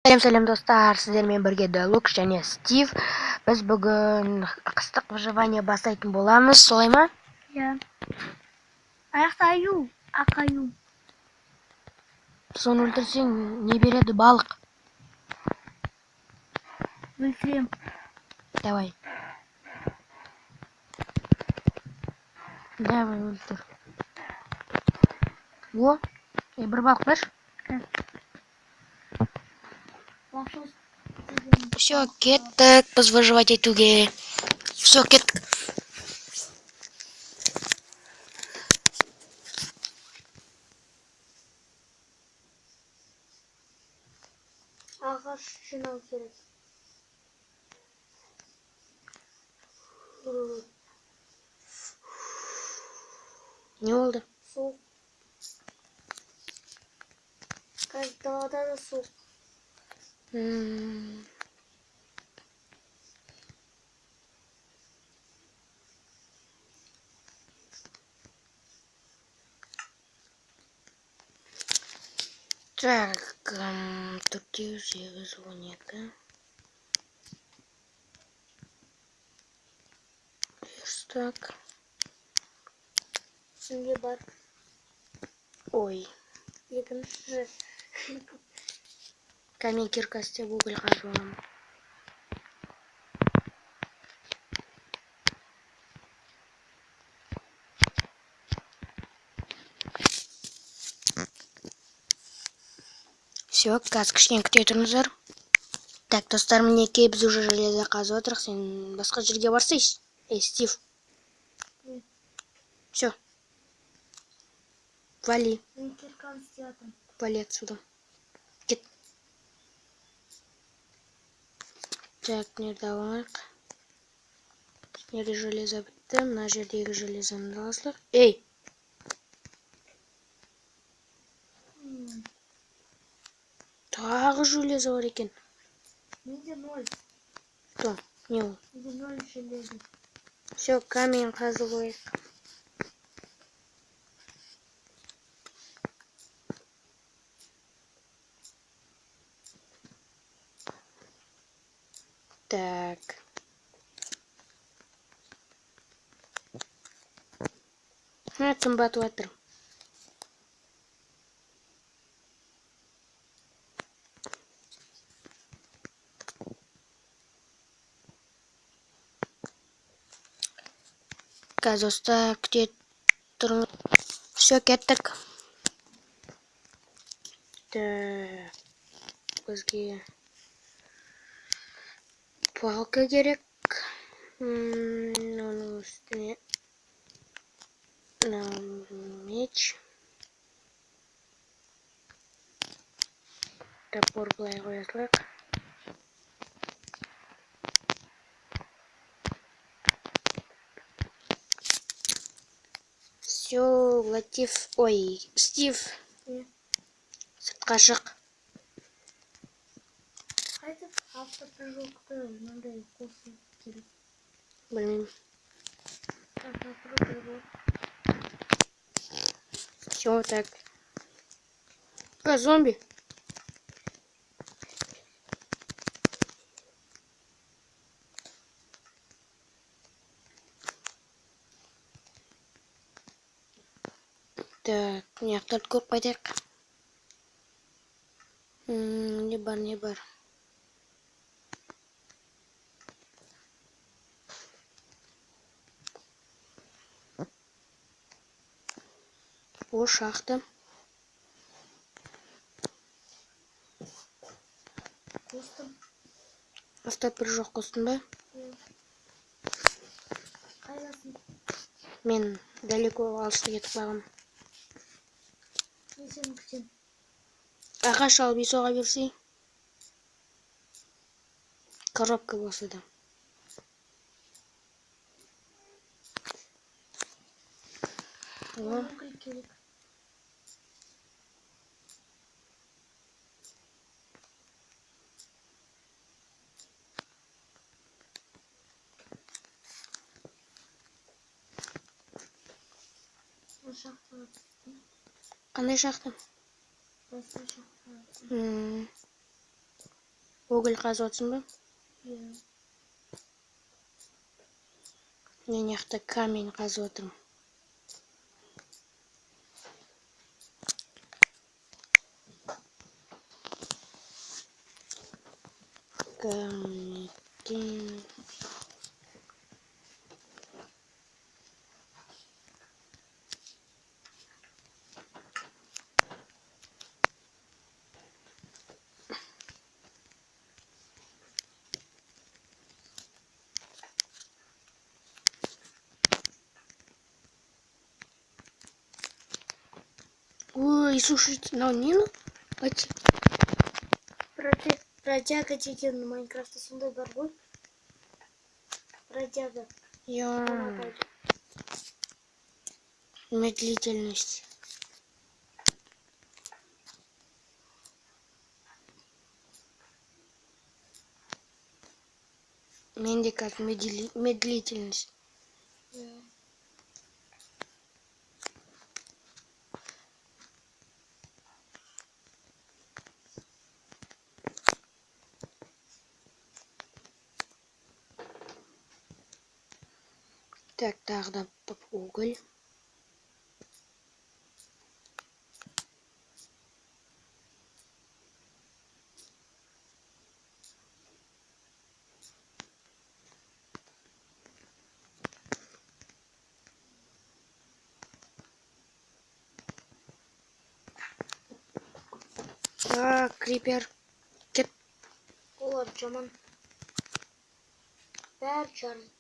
Сәлем, сәлем, достар! Сіздермен бірге Делукс және Стив. Біз бүгін қыстық выживание бастайтын боламыз, солай ма? Иә. Аяқта аю, ақ аю. Соны өлтірсең, не береді? Балық. Өлтірем. Давай. Давай, өлтір. О, бір балық берші. Все, кеттік, біз выживать етуге. Все, кеттік. Ағаш жинау керек. Не болды? Суық. Қазір далада да суық. Так, 4, 8, 12. Верстак. Сенде бар. Ой. Екінші. Камень кирка істеп уголь қазып аламын. Все, қазір кішкене күте тұрыңыздар. Так, достар, мінекей біз уже железо қазып отырық. Сен басқа жерге барсайшы. Эй, Стив. Не. Все. Вали. Мен кирканы істеп жатырмын. Вали отсюда. Кет. Так, мына жерді алайық. Мына жерде железо бітті. Мына жердегі железоны да алсақ. Эй! Тағы железо бар екен. Менде 0. Что? Не ол? Менде 0 железо. Все, камень қазып қояйық. Так. Мына түн батып жатыр. Қазір, достар, күте тұрыңыз. Все, кеттік. Так, бізге палка керек. Оның үстіне мынау меч. Топор былай қоя салайық. Все, Латиф, ой, Стив. Не? Сыртқа шық. Қайтып автопрыжокты мынандай қосу керек? Білмеймін. Автопрыжок. Все, так. А, зомби. Так, мына жақтарды көріп қайтайық. Не бар, не бар? О, шахта. Қостым. Автопрыжок қостың ба? Иә. Қайдасың? Мен далеко алысқа кетіп қалғанмын. Мен сені күтемін. Ағаш алып үй соға берсей. Коробка болса да. О. Уголь керек. Шахтаға түстім. Қандай шахта? Басқа шахтаға түстім. Уголь қазып отырсың ба? Иә. Мен мына жақта камень қазып отырмын. Камень. Ой, слушайте, мынау не мынау? Бродяга деген Майнкрафтта сондай бар ғой. Бродяга. Я. Медлительность. Менде как медлительность. Так, тағы да уголь. А, крипер. Кет. Олар жаман. Бәрі жарылды.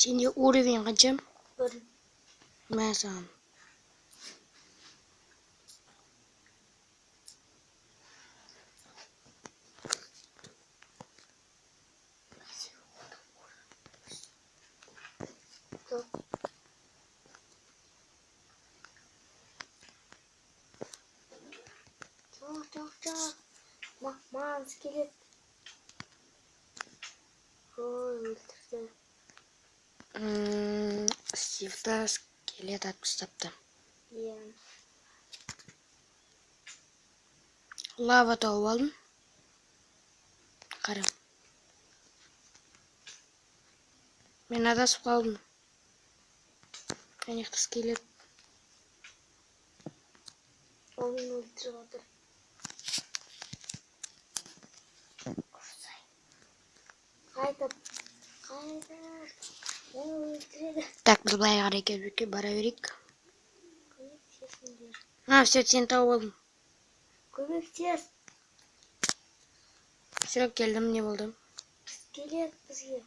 Сенде уровень қанша? 1. Мә саған. Жоқ, жоқ, жоқ. Маған скелет. Ой, өлтірді. Стивті скелет атып тастапты. Иә. Лава тауып алдым. Қара. Мен адасып қалдым. Ана жақта скелет. Ол мені өлтіріп жатыр. Қайтып, қайтып. Мені өлтіреді. Так, біз былай қарай келіп бара берейік. Көмектесіңдер. А, все, сені тауып алдым. Көмектес. Все, келдім, не болды? Скелет бізге.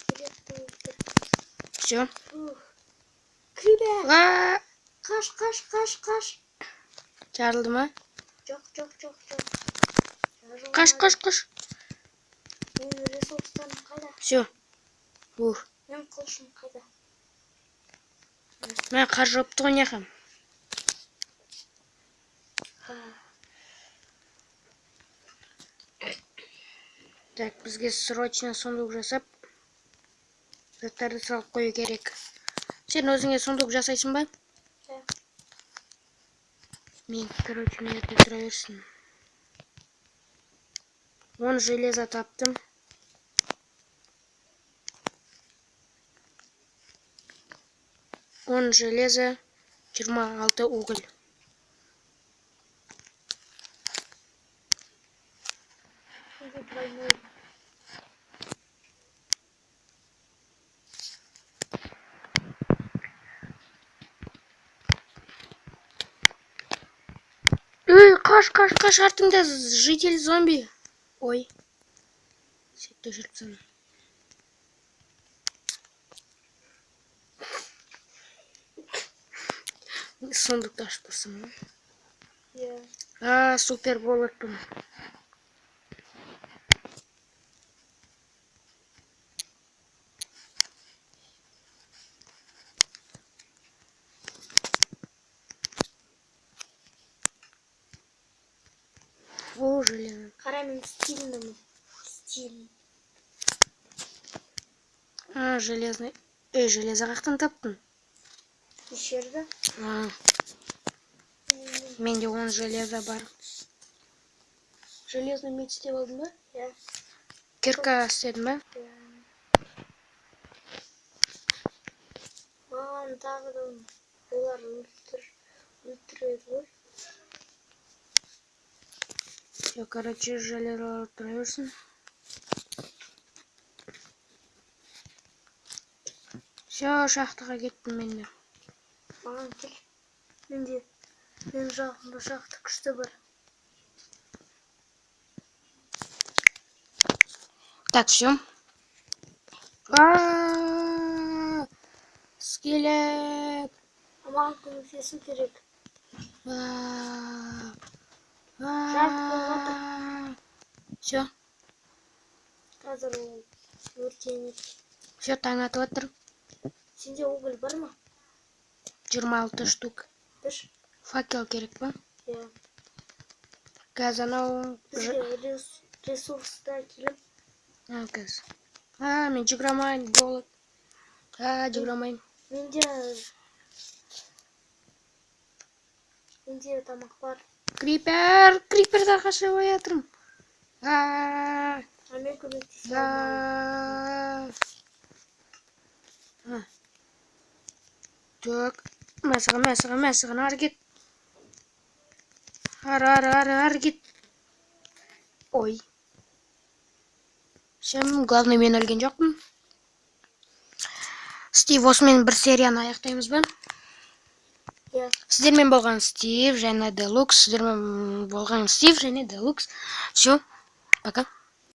Скелетті өлтір. Все. Ух. Крипер! А! Қаш, қаш, қаш, қаш. Жарылды ма? Жоқ, жоқ, жоқ, жоқ. Қаш, қаш, қаш. Менің ресурстарым қайда? Все. Ух. Менің қылышым қайда? Мә, қар жауыпты ғой мына. Так, бізге срочно сундук жасап, заттарды салып қою керек. Сен өзіңе сундук жасайсың ба? Да. Мен, короче, мына жерде тұра берсін. 10 железо таптым. 10 железо, 26 уголь. Эй, қаш, қаш, қаш, артыңда житель зомби. Ой. Сөйтті жүріп тастадым. Сундукты ашып тұрсың ғой. Иә. А, супер болатпын. Иә, мен стильный мын. Стиль. А, железный. Ей, железо қаяқтан таптың? Пещерада. А, менде 10 железо бар. Железный меч істеп алдың ба? Иә. Кирка істедің ба? Иә. Маған тағы да олар өлтіреді ғой. Все, короче, железо тұра берсін. Все, шахтаға кеттім мен де. Маған кел. Менде, менің жағымда шахта күшті бар. Так, все. Скелет. А маған көмектесу керек. Жарық болып. Все, Қазір ол өртенеді. Все, таң атып жатыр. Сенде уголь бар ма? 26 штук. Бір. Факел керек па? Иә. Қазір анау. Бізге ресурста келіп. А, қазір. А, мен жүгіре алмаймын, голод. А, жүгіре алмаймын. Менде тамақ бар. Крипер, криперден қашып жатырмын. А, А мен көмектесе алмаймын. а. А. Так, мәсіған, мәсіған, мәсіған, ары кет. Ары, ары, ары, ары кет. Ой. Все, главное, мен өлген жоқпын. Стив, осымен бір серияны аяқтаймыз ба? Иә. Сіздермен болған Стив және Делукс. Сіздермен болған Стив және Делукс. Все, пока.